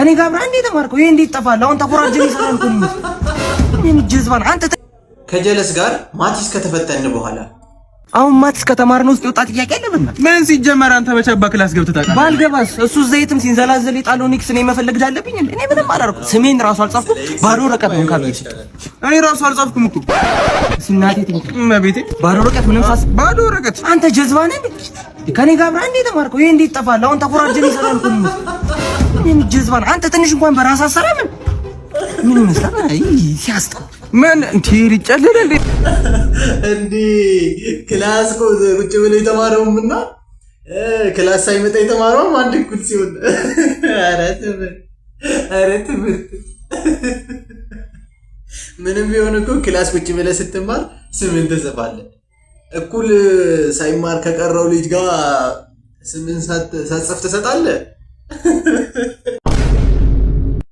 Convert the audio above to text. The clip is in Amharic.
እኔ ጋር አብረህ እንዴት ተማርከው? ይሄ እንዴት ይጠፋል? አሁን ተኮራጀን ይሰራል እኮ ነው። ምን ጀዝባን አንተ። ከጀለስ ጋር maths ከተፈተን በኋላ። አሁን maths ከተማርነው ውስጥ የወጣ ጥያቄ አለ በእናትህ? ምን ሲጀመር አንተ በቻባ class ገብተህ ታውቃለህ? ባልገባስ እሱ ዘይትም ሲንዘላዘል የጣለውን X እኔ መፈለግ አለብኝ? እኔ ምንም አላደረኩም። ስሜን ራሱ አልጻፍኩም። ባዶ ወረቀት ነው ካለ። እኔ ራሱ አልጻፍኩም እኮ። ሲናቴ ትንሽ እመቤቴ። ባዶ ወረቀት ምንም ሳስ ባዶ ወረቀት። አንተ ጀዝባ ነህ እንዴ? ከኔ ጋር አብረህ እንዴት ተማርከው? ይሄ እንዴት ይጠፋል? አሁን ተኮራጀን ይሰራል እኮ ነው። ምን ጀዝባ ነህ አንተ? ትንሽ እንኳን በራስህ አሰራም። ምን ይመስላል? አይ ሲያስጠላ። ምን እንዴ ሊጨልል እንዴ? እንዴ class እኮ ቁጭ ብሎ የተማረውም እና class ሳይመጣ የተማረውም አንድ እኩል ሲሆን፣ ኧረ ትምህርት፣ ኧረ ትምህርት። ምንም ቢሆን እኮ class ቁጭ ብለህ ስትማር ስምን ትጽፋለህ። እኩል ሳይማር ከቀረው ልጅ ጋር ስምን ሳትጽፍ ትሰጣለህ።